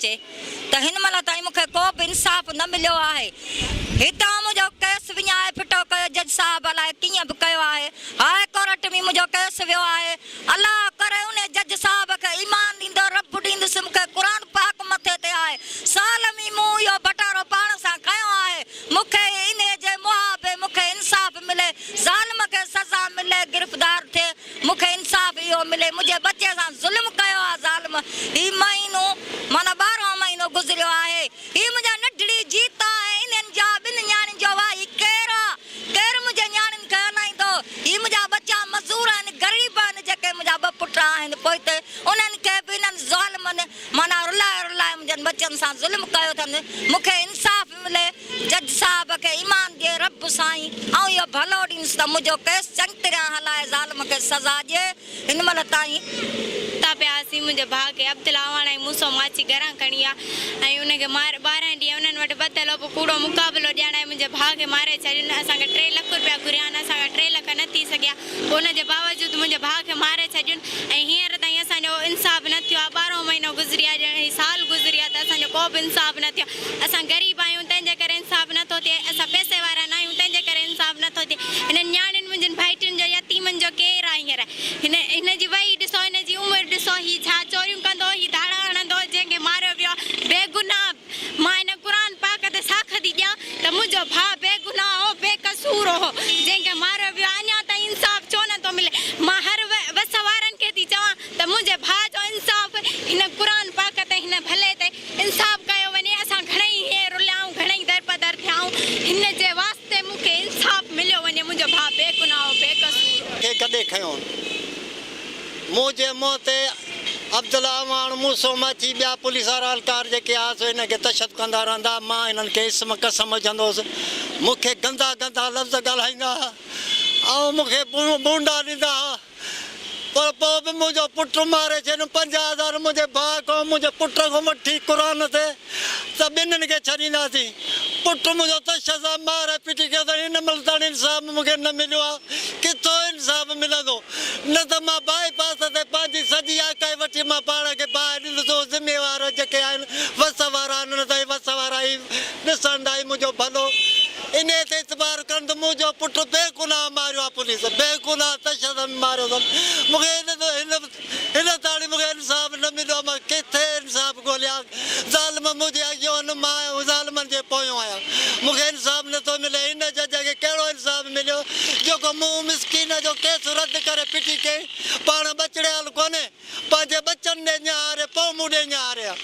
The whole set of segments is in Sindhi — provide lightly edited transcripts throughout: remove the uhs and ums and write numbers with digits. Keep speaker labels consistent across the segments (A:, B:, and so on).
A: اچي ته هن مهل تائين مون کي ڪو به انصاف نه مليو آهي. هتان منهنجو ڪيس وڃائي ڦٽو ڪيو جج صاحب الائي ڪيئن به ڪيو آهي. هاء ڪورٽ ۾ منهنجو ڪيس ويو آهي. الله ڪري انهي جج صاحب کي ايمان ڏيندو رب ڏيندس مون کي قرآن پاڪ مٿي تي آهي. سال ۾ مون اهو ڀٽارو پاڻ سان کنيو آهي. مون کي انهي جي محابي مون کي انصاف ملي. ظالم کي سزا ملي گرفتار ٿئي. مون کي انصاف اهو ملي منهنجي ٻچي سان ظلم ڪيو آ ظالم هي مهينو معنيٰ ٻارهون مهينو گذريو آهي هي منهنجا ننڍڙي جيت آهي انهن جا ٻن نياڻين جو واهي ڪير آ ڪير منهنجي نياڻين کي هلائيندو هي منهنجا ٻچا مزور آهن غريب آهن جيڪي منهنجا ٻه پٽ آهن پوئتي انهن کي به انهن ظالمن معنيٰ رلائي رلائي منهنجن ٻچن سان ظلم ڪيو اٿن مون کي انصاف ملي جج صاحب کي ايمان ڏي رب سائين آئون اهو ڀلو ڏينس ته منهنجو ڪيس چڱي طرح هلائي ظالم کي سزا ڏي هن مهل تائين.
B: ستا پيا هئاسين منهنجي ڀاء کي عبدالله اعواڻ ۽ موسو ماڇي گهران کڻي آيا ۽ ان کي مار 12 ڏينهن انهن وٽ ٻڌل هو پوء ڪوڙو مقابلو ڏيارائي منهنجي ڀاء کي ماري ڇڏين اسان کي ٽي لک روپيا گهريا آهن اسان کان ٽي لک نه ٿي سگهيا پوء ان جي باوجود منهنجي ڀاء کي ماري ڇڏين ۽ هينئر تائين اسان جو انصاف نه ٿيو آهي ٻارهون مهينو گذري آهي ڄڻ هي سال گذري آهي ته اسان جو ڪو به انصاف نه ٿيو آهي اسان غريب آهيون تنهن جي ڪري انصاف نه ٿو ٿئي اسان پئسي وارا نه آهيون تنهن جي ڪري انصاف نه ٿو ٿئي هنن نياڻين منهنجين ڀائٽين جو يتيمن جو ڪير آهي هينئر هن هن جي وهي ڏسو هن جي عمر ڏسو هي ڇا چوريون ڪندو هي ڌاڙا هڻندو جنهن کي ماريو ويو آهي بيگناهه مان هن قرآن پاڪ تي ساک ٿي ڏيان ته منهنجو ڀاء بيگناهه هو، بي قصور هو، جنهن کي ماريو ويو آهي، اڃا تائين انصاف ڇو نه ٿو ملي؟ مان هر وس وارن کي ٿي چوان ته منهنجي ڀاء جو انصاف هن قرآن پاڪ تي هن ڀلي تي انصاف ڪيو وڃي، اسان گهڻئي هيئن رليا آهيون، گهڻئي درپدر ٿيا آهيون، هن جي واسطي مون کي انصاف مليو وڃي، منهنجو ڀاء بيگناهه هو، بي قصور هو.
C: کي گڏي کنيو. منهنجي منهن تي عبدالله اعواڻ، موسو ماڇي ٻيا پوليس وارا اهلڪار جيڪي آ سو هن کي تشدد ڪندا رهندا مان هنن کي اسم قسم وجهندو هوس مون کي گندا گندا لفظ ڳالهائيندا ها ۽ مون کي بونڊا ڏيندا ها پر پوء به منهنجو پٽ ماري ڇڏيم 50 هزار منهنجي ڀاء کان منهنجي پٽ کان وٺي قرآن تي ته ٻنهين کي ڇڏينداسين. پٽ منهنجو تشدد سان ماري پٽي ڪيو اٿن. هن مهل تائين انصاف مون کي نه مليو آهي. ڪٿو انصاف ملندو؟ نه ته مان بائي پاس تي پنهنجي سڄي آڪهه وٺي مان پاڻ کي باهه ڏيندس. اهي ذميوار جيڪي آهن وس وارا آهن نه ته هي وس وارا هي ڏسندا هي منهنجو ڀلو انهي تي اعتبار ڪن ته منهنجو پٽ بيگناهه ماريو آهي پوليس بيگناهه تشدد ۾ ماريو اٿن. مون کي هن هن تاڻي مون کي انصاف نه مليو، مان ڪٿي انصاف ڳوليان؟ ظالم منهنجي اڳيون آهن، مان ظالمن جي پويون آهيان، مون کي انصاف نه ٿو ملي. هن جج کي ڪهڙو انصاف مليو، جيڪو مون مسڪين جو ڪيس رد ڪري ڦٽي ڪيائين. پاڻ ٻچڙيال ڪونهي، پنهنجي ٻچن ڏي نهاري، پوء مون ڏي نهاري ها.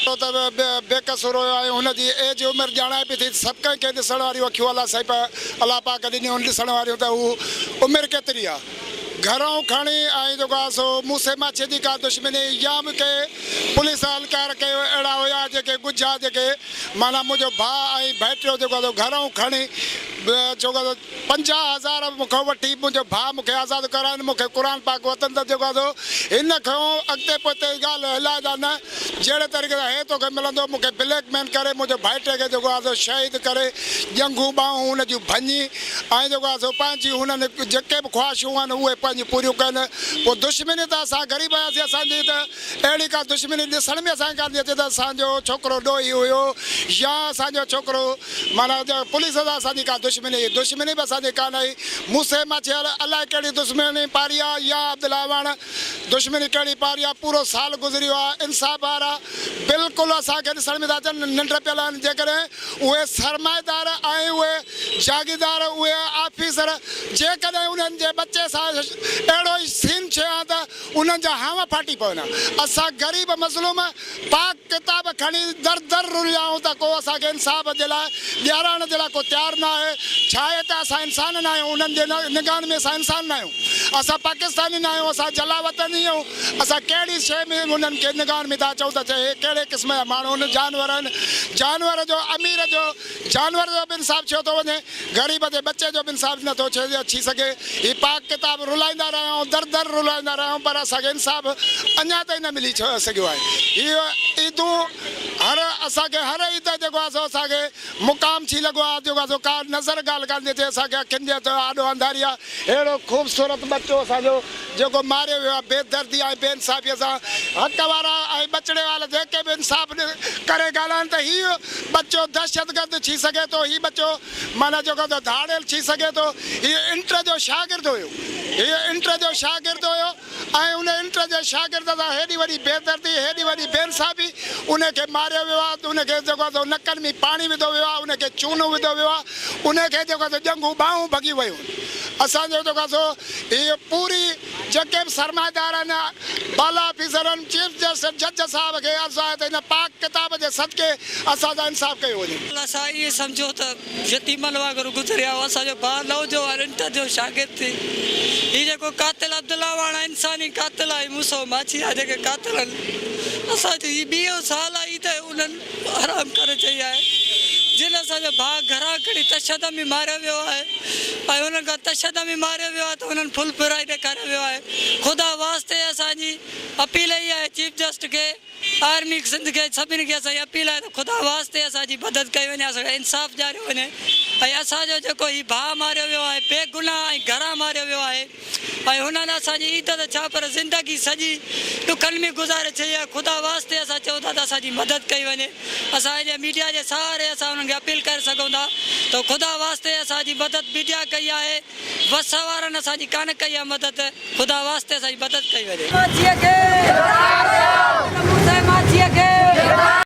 D: ڇو ته بي قصور هيو ۽ هن جي ايج عمر ڄاڻائي پئي ٿي ته سڀ ڪنهن کي ڏسڻ واريون اکيون الله سائين الله پاڪ ڏنيون هن ڏسڻ واريون ته هو عمر ڪيتري آ گهرئون کڻي ۽ جيڪو آ سو موسي ماڇي جي ڪا دشمني يا به ڪي پوليس اهلڪار ڪي اهڙا هيا جيڪي ڳجها جيڪي معنيٰ منهنجو ڀاء ۽ ڀائٽيو جيڪو آ سو گهرئون کڻي جيڪو آ سو 50 هزار مون کان وٺي منهنجو ڀاء مون کي آزاد ڪرائين، مون کي قرآن پاڪ وتن ته جيڪو آهي سو هن کان اڳتي پوئتي ڳالهه هلائجان نه، جهڙي طريقي سان هي توکي ملندو، مون کي بليڪ مين ڪري منهنجو ڀائٽي کي جيڪو آهي سو شهيد ڪري ڄنگهون ٻانهون هن جون ڀڃي ۽ جيڪو آهي سو پنهنجي هنن جيڪي به خواهشون آهن اهي پنهنجون پوريون ڪن، پوء دشمني ته اسان غريب آهياسين اسان جي ته اهڙي ڪا دشمني ڏسڻ ۾ اسان کي ڪانه ٿي اچي ته اسان جو ڇوڪرو ڏوهي هيو يا اسان جو ڇوڪرو معنيٰ پوليس سان اسان جي ڪا دشمني هئي، دشمني به اسان جي ڪانه هئي. موسي ماڇيل الائي ڪهڙي دشمني پاري آ يا عبدالله اعواڻ دشمني ڪهڙي پاري آ، پورو سال گذري ويو آ، انصاف وارا بلڪل اسان کي ڏسڻ ۾ ٿا اچن، ننڊ پيل آهن، جيڪڏهن اهي سرمائيدار ۽ اهي جاگيردار اهي آفيسر جيڪڏهن انهن جي ٻچي سان اهڙو ئي سين ٿئي ها ته انهن جا هانء ڦاٽي پون ها. اسان غريب مظلوم پاڪ ڪتاب کڻي در در رليا آهيون ته ڪو اسان کي انصاف جي لاء ڏيارائڻ جي لاء ڪو تيار نه آهي. ڇا آهي ته اسان انسان نه آهيون؟ انهن جي نگاهن ۾ اسان انسان نه آهيون. اسان پاڪستاني نه آهيون. اسان جلاوطني آهيون. اسان ڪهڙي شيء ۾ انهن کي نگاهن ۾ ٿا اچون ته هي ڪهڙي قسم جا ماڻهو آهن، جانور آهن. جانور جو امير جو جانور جو به انصاف ڇو ٿو وڃي؟ غريب جي ٻچي جو به انصاف نه ٿو ڇي سگهي. هي پاڪ ڪتاب رلائيندا رهيا آهيون، در در رلائيندا رهيا آهيون پر اسان کي انصاف اڃا تائين نه ملي سگهيو آهي. هي عيدون هر اسان کي هر عيد جيڪو آهي سو اسان کي مقام ڇي لڳو آهي جيڪو آهي سو ڪا نظر ڳالهه ڪانه ٿي اچي اسان کي اکين جي آڏو انڌاري آهي اهڙو خوبصورت ٻچو اسان جو جيڪو ماريو ويو آهي بي دردي ۽ بي انصافي سان حق وارا ۽ ٻچڙي وارا جيڪي به انصاف ڪري ڳالهائن ته هي ٻچو دهشتگرد ڇي سگهي ٿو هي ٻچو معنيٰ جيڪو آهي سو ڌاڙيل ڇي سگهي ٿو هي انٽر جو شاگرد هيو هي انٽر جو شاگرد هيو ۽ ان انٽر جي شاگرد سان هيڏي وڏي بي دردي، هيڏي وڏي بي انصافي، ان کي ماريو ويو آهي، ان کي جيڪو آهي سو نڪن ۾ پاڻي وڌو ويو آهي، ان کي چونو وڌو ويو آهي، ان کي جيڪو آهي سو ڄنگهون ٻانهون ڀڳيون ويون آهن. اسان جو جيڪو آهي سو هي پوري جيڪي به سرمائيدار آهن، بالا آفيسر آهن، چيف جسٽس، جج صاحب کي عرض آهي ته هن پاڪ ڪتاب جي صدقي اسان سان انصاف ڪيو وڃي.
E: اسان ائين سمجهو ته يتيمن وانگر گذريا هو اسان جو ڀاء نوجوان انٽر جو شاگرد ٿي هي جيڪو قاتل عبدالله واڻ انساني قاتل آهي موسو ماڇي آهي جيڪي قاتل آهن اسان جو هي ٻيو سال آهي ته انهن حرام ڪري چئي آهي جن اسان جو ڀاء گهران کڻي تشدد ۾ ماريو ويو آهي ۽ انهن کان تشدد ۾ ماريو ويو آهي ته انهن ڦل ڦرائي ڏيکاريو ويو آهي خدا واسطي اسان جي اپيل هي آهي چيف جسٽ کي آرمي سنڌ کي سڀني کي اسان جي اپيل آهي ته خدا واسطي اسان جي مدد ڪئي وڃي اسان کي انصاف ڏياريو وڃي ۽ اسان جو جيڪو هي ڀاء ماريو ويو آهي بي گناهه ۽ گهران ماريو ويو آهي ۽ هنن اسان جي عيد ته ڇا پر زندگي سڄي ڏکن ۾ گذاري ڇڏي آهي خدا واسطي اسان چئون ٿا ته اسان جي مدد ڪئي وڃي اسان هن ميڊيا جي سهاري اسان انهن کي اپيل ڪري سگهون ٿا ته خدا واسطي اسان جي مدد ميڊيا ڪئي آهي وس وارن اسان جي ڪانه ڪئي آ مدد خدا واسطي اسان جي مدد ڪئي وڃي. ماڇيء کي! موسيٰ ماڇيء کي!